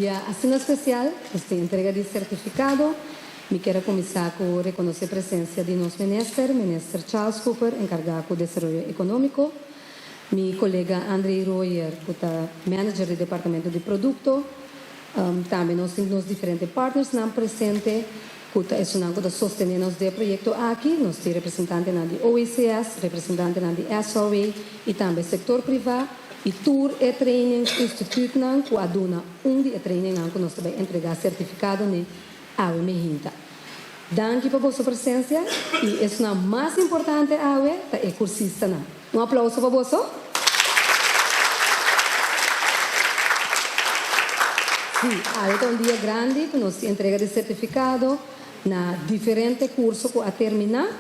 dia asina spesial, nos tin entrega di sertifikado. Mi kier a kuminsá ku rekonosé presensia di nos minister, Minister Charles Cooper, enkargá ku desaroyo ekonómiko, mi kolega André Royer ku ta manager di departamento di produkto, tambe nos tin nos diferente partnersnan presente ku ta esunnan ku ta sostené nos den e proyekto aki. Nos tin representantenan di OECS, representantenan di SOW i tambe sektor privá i tur e trainingsinstituutnan ku a duna un di e trainingnan ku nos ta bai entregá sertifikado n'e awe mehinta. Danki pa boso presensia i esunnan mas importante awe ta e kursistanan. Un aplauso pa boso. Sí, awe ta un dia grandi ku nos tin entrega di sertifikado na diferente kurso ku a terminá.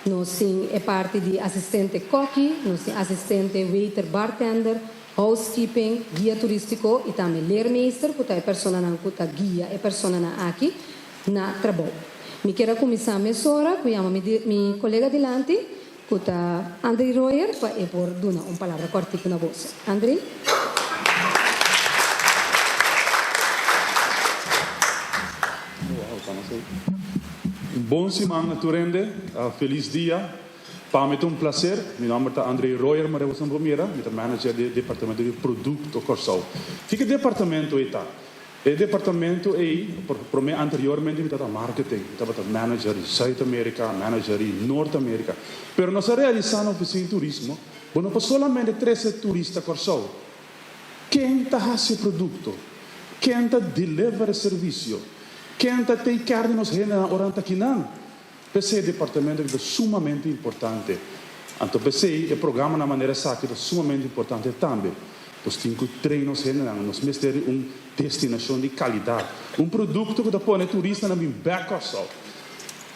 Nos tin e parti di asistente kòki, nos tin asistente waiter bartender, housekeeping, guia turístiko i tambe leermeester ku ta e personanan ku ta guia e personanan aki na trabou. Mi kier a kuminsá mesora ku yama mi mi kolega dilanti ku ta André Royer pa e por duna un palabra kòrtiku na boso. André. Bon siman na tur hende. Felis dia. Pa mi ta un placer. Mi nomber ta André Royer Maria Wilson Bomira. Mi ta manager di e departamento di Produkto Kòrsou. Kiko e departamento ei ta? E departamento ei, promé anteriormente mi tabata marketing, mi tabata manager di Zuid Amerika, manager di Noord Amerika. Pero nos a realisá na ofisina di turismo, bo no por solamente trese turista Kòrsou. Ken ta hasi e produkto? Ken ta deliver e servisio? Ken ta take care di nos hendenan ora nan ta akinan? P'esei e departamento aki ta sumamente importante. Anto p'esei e programanan manera esaki ta sumamente importante tambe. Nos tin ku train nos hendenan. Nos mester di un destinashon di kalidat. Un produkto ku ta pone turistanan bin bèk Kòrsou.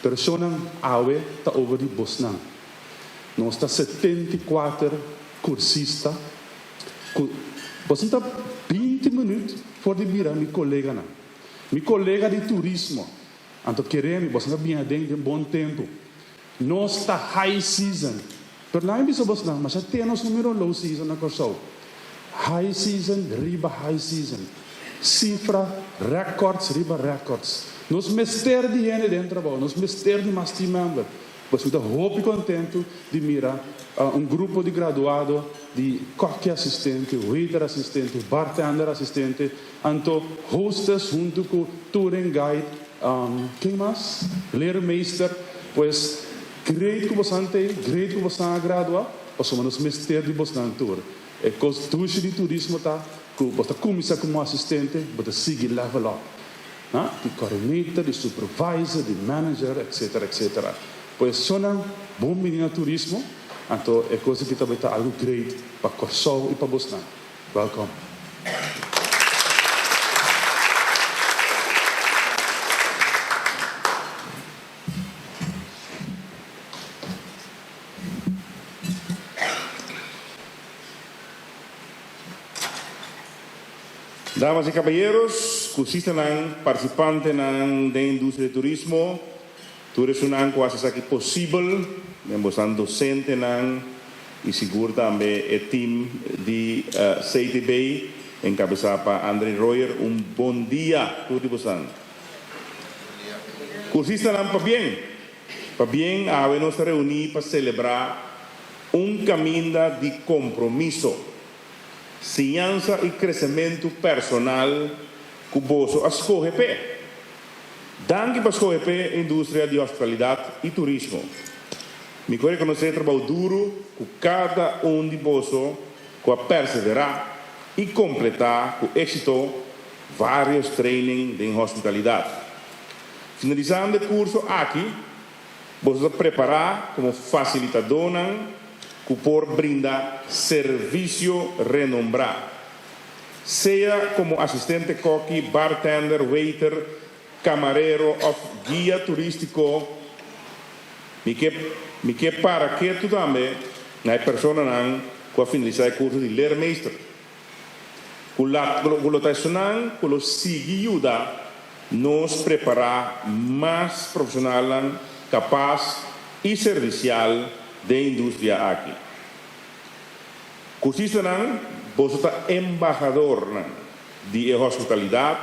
Pero shownan awe ta over di bosnan. Nos ta 74 kursista ku boso ta 20 minüt for di bira mi koleganan. Mi kolega di turismo. Anto kere mi, boso ta bin aden den bon tempu. Nos ta high season. Pero laga mi bisa bosnan, masha te nos no mira un low season na Kòrsou. High season riba high season. Sifra, records riba records. Nos mester di hende den trabou, nos mester di mas team member. Pues mi ta hopi kontentu di mira un grupo di graduado di kòki asistente, waiter asistente, bartender asistente, anto hostess huntu ku touring guide, ken mas? Leermeester. Pues great ku bosan t'ei, great ku bosan a gradua, pasobra nos mester di bosnan tur. E kos dushi di turismo ta ku bo ta kuminsá komo asistente, bo ta sigui level up. Na, di coordinator, di supervisor, di manager, etcetera, etcetera. Pues sonan bon bini na turismo, anto e cos aki ta bay ta algo great pa Corsou y pa bosnan. Welcome. Damas y caballeros, cursistanan, participantenan den industria di turismo, tur esunnan cu haci esaki posibel, den bosan docentenan y sigur tambe e team di CTB encabeza pa Andre Royer, un bon dia tur di bosan. Cursistanan pabien! Pabien awe nos ta reuni pa celebra un caminda di compromiso. Siñansa i kresementu personal ku boso a skohe p'e. Danki pa skohe p'e industria di hospitalidat i turismo. Mi ku rekonosé trabou duru ku kada un di boso ku a perseverá i kompletá ku éksito vários training den hospitalidat. Finalisando e kurso aki, Boso ta prepará komo fasilitadónan ku por brinda servisio renombrá, sea komo asistente kòki, bartender, waiter, kamarero òf guia turístiko. Mi ke mi ke para ketu tambe na e personanan ku a finalisá e kurso di leermeester. Ku la ku lo ta esunnan ku lo sigui yuda nos prepará mas profesionalnan kapas i servisial den industria aki. Kursistanan, boso ta embahadornan. di e hospitalidat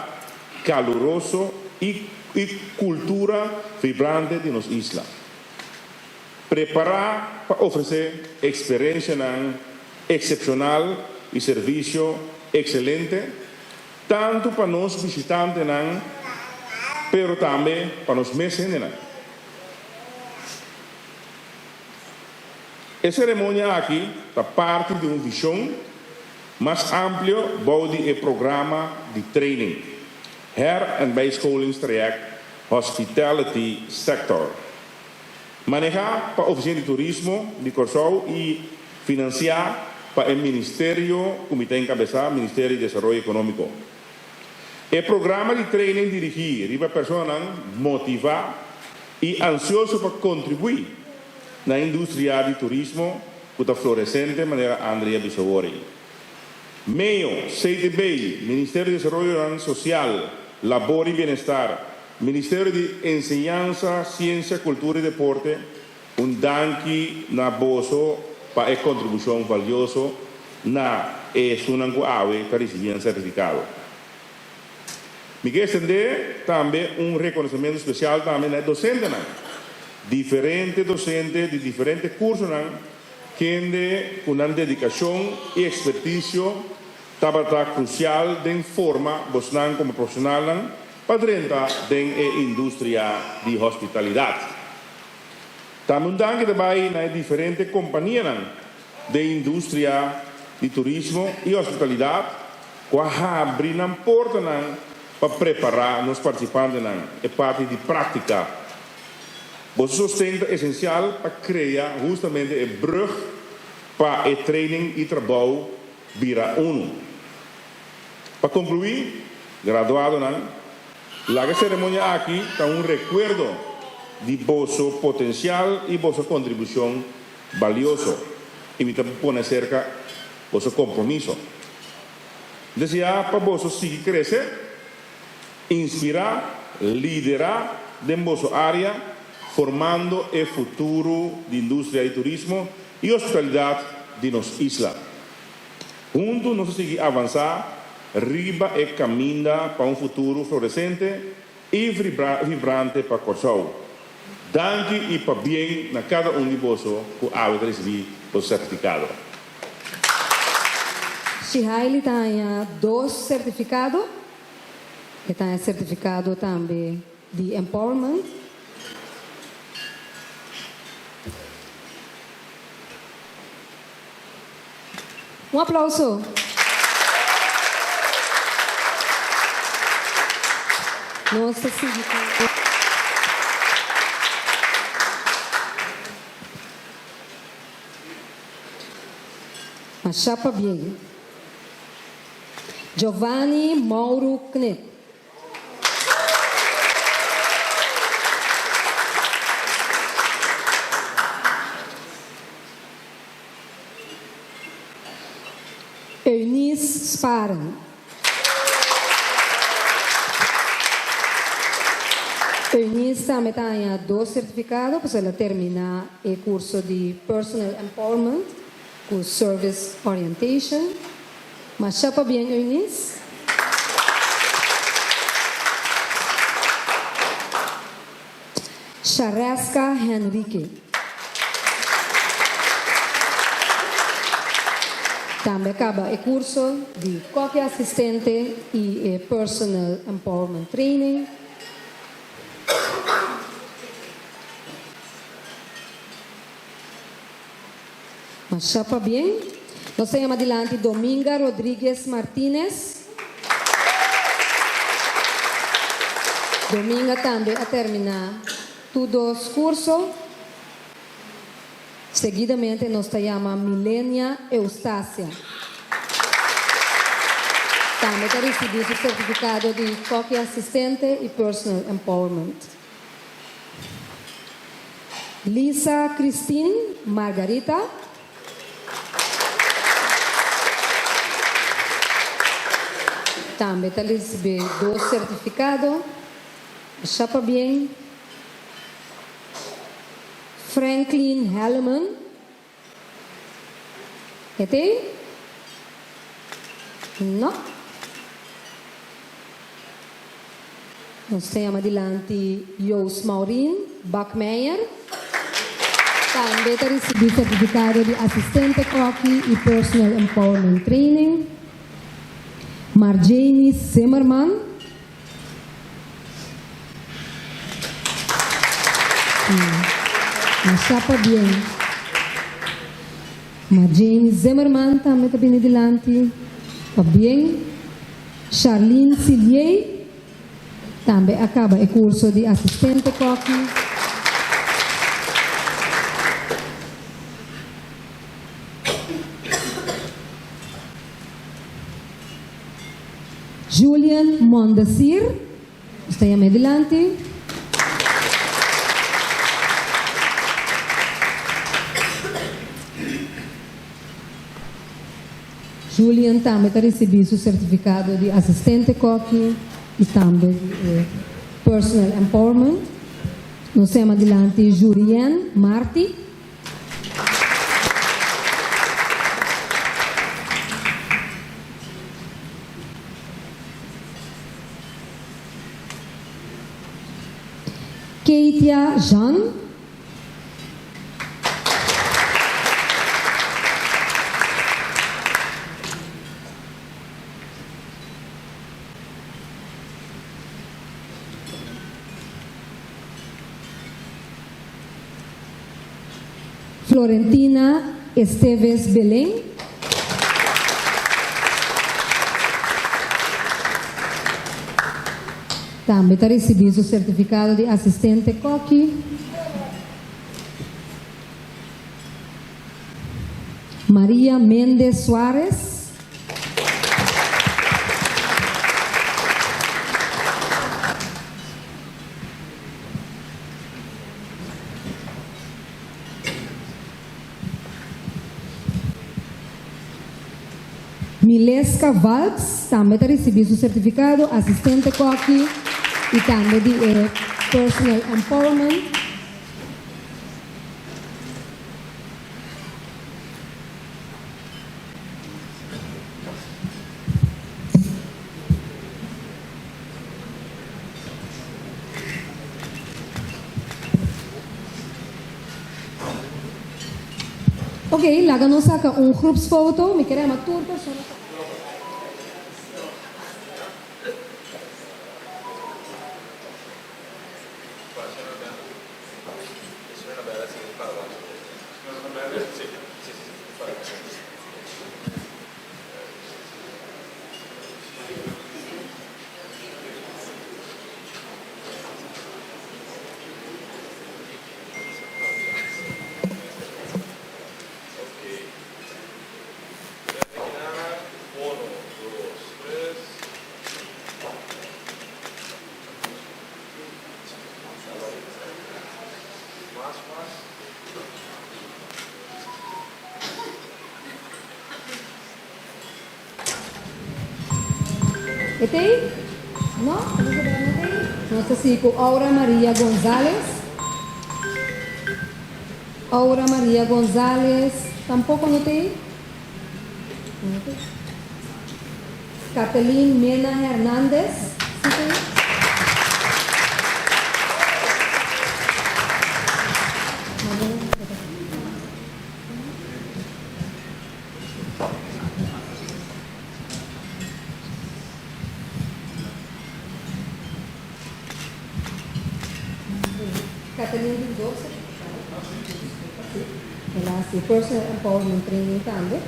kaluroso i i kultura vibrante di nos isla. Prepará pa ofresé eksperensianan eksepshonal i servisio ekselente, tantu pa nos bishitantenan pero tambe pa nos mes hendenan. E seremonia aki ta parti di un vishon mas amplio bou di e programa di training Her en Bijscholingstraject Hospitality Sector, manehá pa Ofisina di Turismo di Kòrsou i finansiá pa e ministerio ku mi ta enkabesá, Ministerio di Desaroyo Ekonómiko. E programa di training dirigí riba personanan motivá i ansioso pa kontribuí na industria di turismo ku ta floresente manera André a bisa wor ei. Meo, CTB, Ministerio di Desaroyonan Sosial, Labor i Bienestar, Ministerio di Enseñansa, Siensia, Kultura i Deporte, un danki na boso pa e kontribushon valioso na e esunnan ku awe ta risibí nan sertifikado. Mi ke extendé tambe un rekonosementu spesial tambe na e dosentenan. Diferente dosente di diferente kursonan kende ku nan dedikashon i ekspertisio tabata krusial den forma bosnan komo profeshonalnan pa drenta den e industria di hospitalidat. Tambe un danki ta bai na e diferente kompanianan den industria di turismo i hospitalidat ku a habri nan portanan pa prepará nos partisipantenan e parti di práktika. Boso sosten ta esensial pa krea hustamente e brùg pa e training i trabou bira unu. Pa konkluí, graduadonan, laga e seremonia aki ta un rekuerdo di boso potensial i boso kontribushon balioso i mi ta pone aserka boso kompromiso. Deseá pa boso sigui krese, inspirá, liderá den boso área, formando e futuro di industria di turismo i hospitalidat di nos isla. Huntu nos ta sigui avansá riba e kaminda pa un futuro floresente i vibrante pa Kòrsou. Danki i pabien na kada un di boso ku awe ta risibí boso sertifikado. Shihaily ta haña dos sertifikado. E ta haña sertifikado tambe di Empowerment. Un aplauso. Nos ta sigui cu. Masha pabien. Giovanni Mauro Knip. Eunice Sparen. Eunice tambe ta haña dos sertifikado pasobra el a terminá e kurso di Personal Empowerment ku Service Orientation. Masha pabien Eunice. Shareska Henrique. Tambe a caba e curso di Koki Asistente y e Personal Empowerment Training. Masha pabien. Nos ta yama dilanti Dominga Rodriguez Martinez. Dominga tambe a termina tur dos curso. Seguidamente nos ta yama Milenia Eustacia. Tambe ta ricibi su certificado di Koki Asistente y Personal Empowerment. Lisa Christine Margarita. Tambe ta ricibi dos certificado. Masha pabien. Franklin Helleman. E t'ei? No. Nos ta yama dilanti Joost Maureen Bakmeijer. Tambe ta ricibi certificado di asistente koki y Personal Empowerment Training. Marjanie Zimmerman. Masha pabien. Marjanie Zimmerman tambe ta bini dilanti. Pabien. Charlene Silier tambe a kaba e kurso di asistente kòki. Julian Mondesir, nos ta yama e dilanti. Julian tambe ta risibí su sertifikado di asistente kòki i tambe di e Personal Empowerment. Nos yama dilanti Jurien Marti. Keitia Jean. Florentina Esteves Belen. Tambe ta risibí su sertifikado di asistente kòki. Maria Mendez Suarez. Mileska Valks tambe ta risibí su sertifikado asistente kòki i tambe di e Personal Empowerment. Ok, laga nos saca un groepsfoto. Mi kere ama tur persona pa. E t'ei? No? Elizabeth no t'ei? Nos ta sigui ku Aura Maria Gonzalez. Aura Maria Gonzalez tampoko no t'ei? No t'ei. Kathleen Mena Hernandez si t'ei? Katalin tin dos sertifikado. Sí. El a hasi Personal Empowerment Training tambe.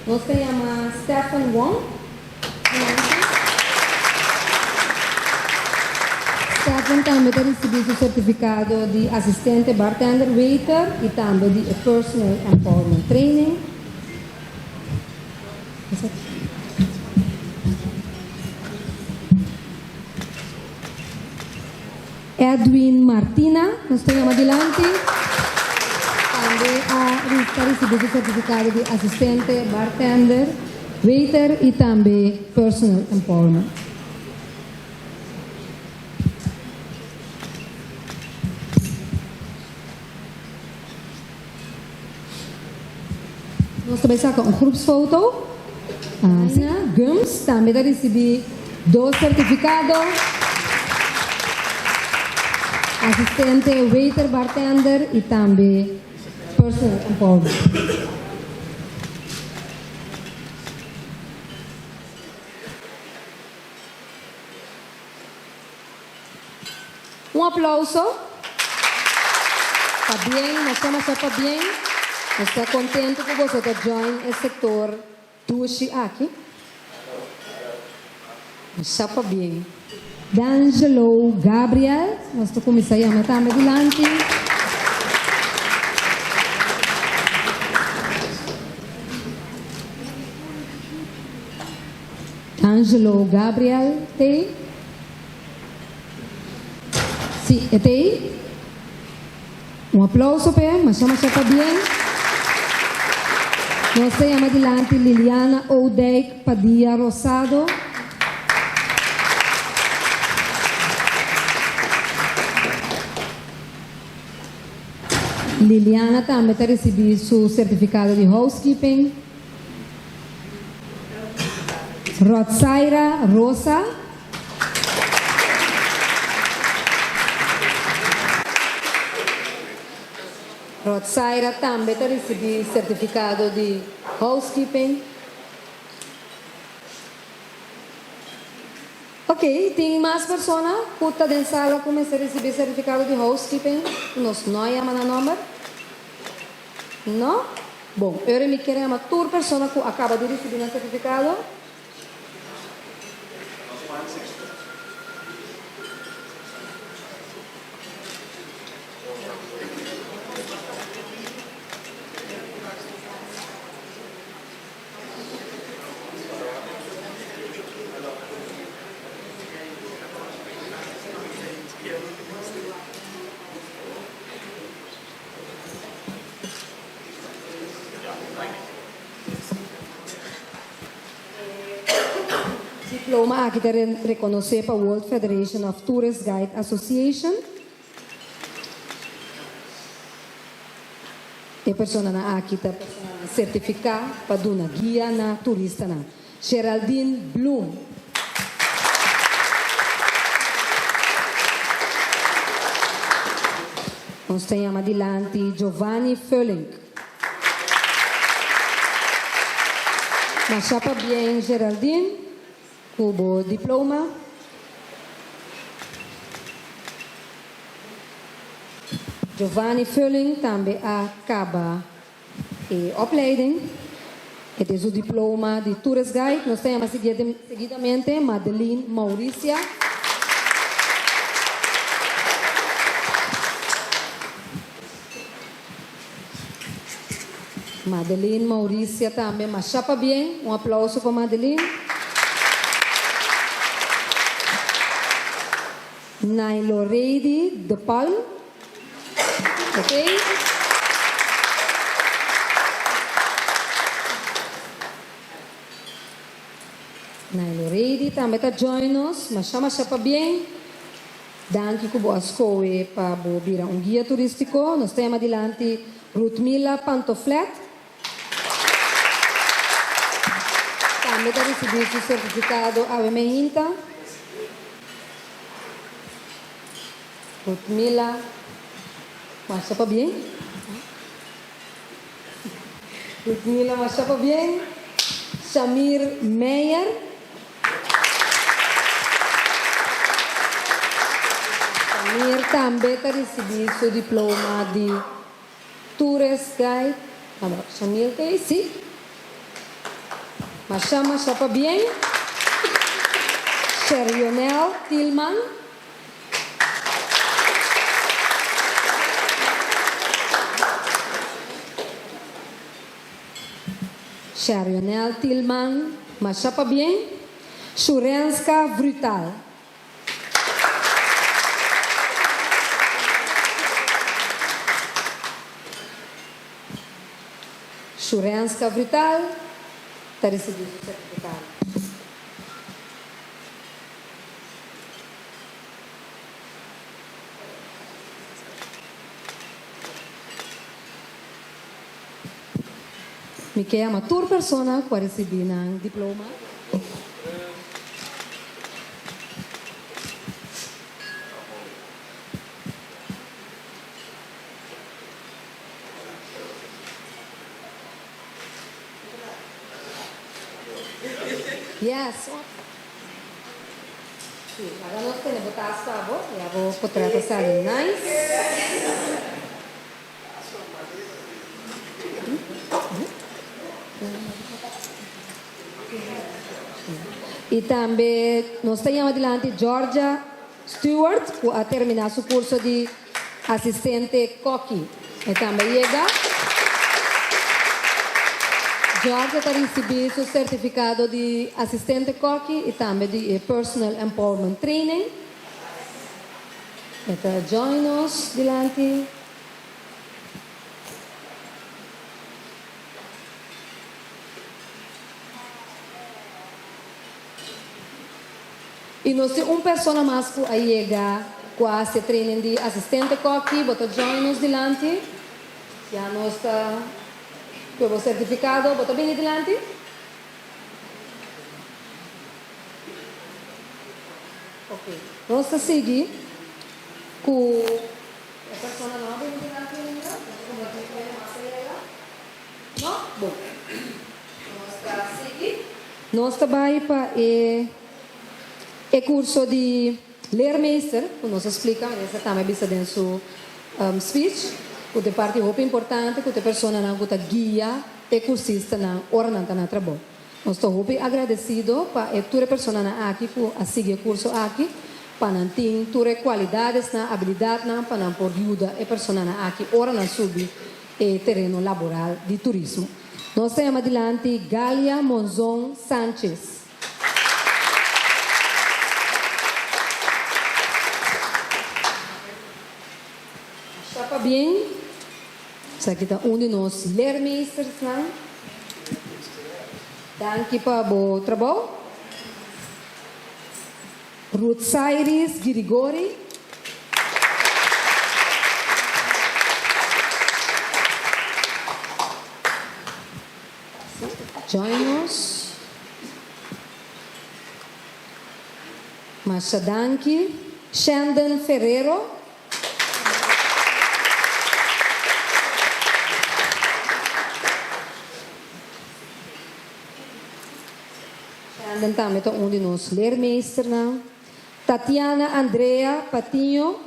Nos ta yama Stephen Wong. Stephen tambe ta ricibi su certificado di asistente bartender waiter y tambe di e Personal Empowerment Training. Edwin Martina, nos ta yama dilanti, tambe a ta ricibi su certificado di asistente bartender, waiter y tambe personal empowerment. Nos ta bay saca un groepsfoto. Asina. Gumbs tambe ta risibí dos sertifikado. Asistente waiter bartender i tambe personal empowerment. Un aplauso. Pabien, masha masha pabien. Nos ta contento cu boso ta join e sector dushi aki. Masha pabien. D'Angelo Gabriel, nos ta cuminsa yama tambe dilanti. D'Angelo Gabriel t'ei? Sí, e t'ei. Un aplauso p'e, masha masha pabien. Nos ta yama dilanti Liliana Oudijk Padilla Rosado. Liliana tambe ta ricibi su certificado di housekeeping. Rotzaira Rosa. Rotzaira tambe ta ricibi certificado di housekeeping. Ok, tin mas persona cu ta den sala cu mester ricibi certificado di housekeeping cu nos no a yama nan nomber? No? Bon, ora mi kier yama tur persona cu a caba di ricibi nan certificado. Diploma aki ta rekonosé pa World Federation of Tourist Guide Association. E personanan aki ta personanan sertifiká pa duna guia na turistanan. Geraldine Bloem. Nos ta yama dilanti Giovanni Vullink. Masha pabien Geraldine ku bo diploma. Giovanni Vulling tambe a kaba e opleiding. E tin su diploma di Tourist Guide. Nos ta yama seguidamente Madeline Mauricia. Madeline Mauricia tambe masha pabien. Un aplauso pa Madeline. Nailo Reidi de Palm. Ok. Nailo Reidi tambe ta join nos. Masha masha pabien. Danki ku bo a skohe pa bo bira un guia turístiko. Nos ta yama dilanti Ruthmila Pantoflet. Tambe ta risibí su sertifikado awe meinta. Ruthmila masha pabien. Ruthmila masha pabien. Shamir Meyer. Shamir tambe ta risibí su diploma di Tourist Guide. Aba, Shamir ta ei? Sí. Masha masha pabien. Sherionel Tilman. Sharionel Tilman, masha pabien. Shurenska Vrutal. Shurenska Vrutal ta risibi su sertifikado. Mi ke yama tur persona ku a risibí nan diploma. Yes. Sí, laga nos tene bo tas pa bo, ya bo potret a sali nice. I tambe nos ta yama dilanti Georgia Stewart ku a terminá su kurso di asistente kòki. E tambe yega. Georgia ta risibí su sertifikado di asistente kòki i tambe di e Personal Empowerment Training. E ta join nos dilanti. I nos tin un persona mas ku a yega ku a hasi e training di asistente kòki. Bo ta join nos dilanti. Ya nos ta ku bo sertifikado. Bo ta bini dilanti? Ok. Nos ta sigui ku e persona no a bini dilanti ainda. Nos ta tin un mas a yega. No? Bon. Nos ta sigui. Nos ta bai pa e e curso di leermeester cu nos a splica, minister tambe a bisa den su speech, cu ta e parti hopi importante cu ta e personanan cu ta guia e cursistanan ora nan ta na trabou. Nos ta hopi agradecido pa e tur e personanan aki cu a sigui e curso aki pa nan tin tur e cualidadesnan, abilidadnan pa nan por yuda e personanan aki ora nan subi e tereno laboral di turismo. Nos ta yama dilanti Galia Monzon Sanchez. Masha pabien. Esaki ta un di nos leermeestersnan. Danki pa bo trabou. Rutsairis Girigori. Join nos. Masha danki. Shandon Ferrero. Shandon tambe ta un di nos leermeesternan. Tatiana Andrea Patiño.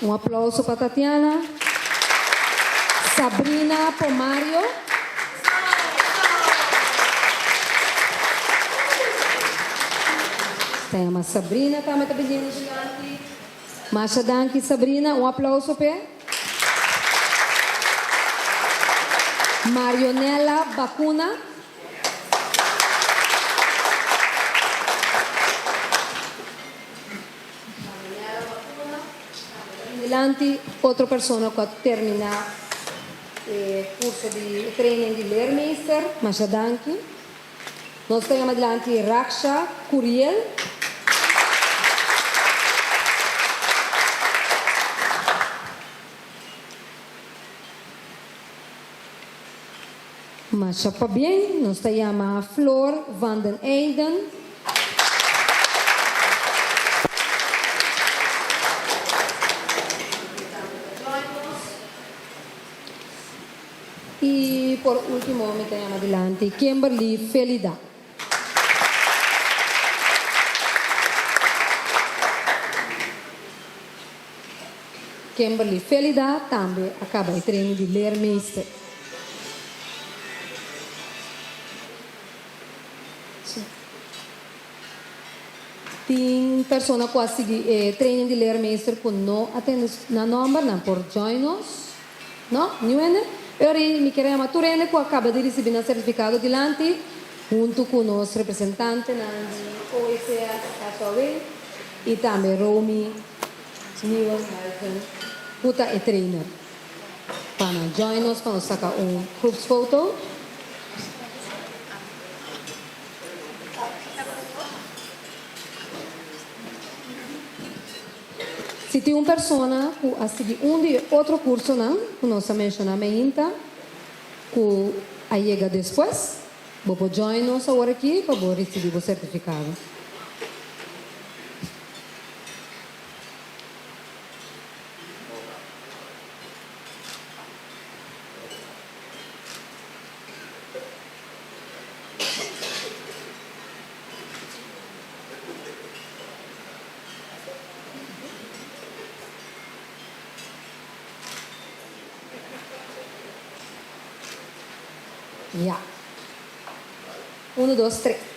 Un aplauso pa Tatiana. Sabrina Pomario. Ta yama Sabrina tambe ta biniendo dilanti. Masha danki Sabrina, un aplauso p'e. Marionela Bacuna. Dilanti otro persona cu a termina e curso di training di leermeester. Masha danki. Nos ta yama dilanti Raksha Curiel. Masha pabien, nos ta yama Floor van den Eyden. Y por ultimo mi ta yama dilanti Kimberly Felida. Kimberly Felida tambe a caba e training di leermeester. Tin persona cu a sigui e training di leermeester cu no a tende nan nomber, nan por join nos? No? Niun hende? E ora mi kier a yama tur hende cu a caba di ricibi nan certificado dilanti hunto cu nos representantenan di OECS, SOW y tambe Romy. Nieuwenhuizen ku ta e trainer pa nan join nos pa nos saka un groepsfoto. Si tin un persona ku a sigui un di e otro kursonan ku nos a menshoná meinta ku a yega despues, bo por join nos awor aki pa bo risibí bo sertifikado. Ya. Uno, dos, tres.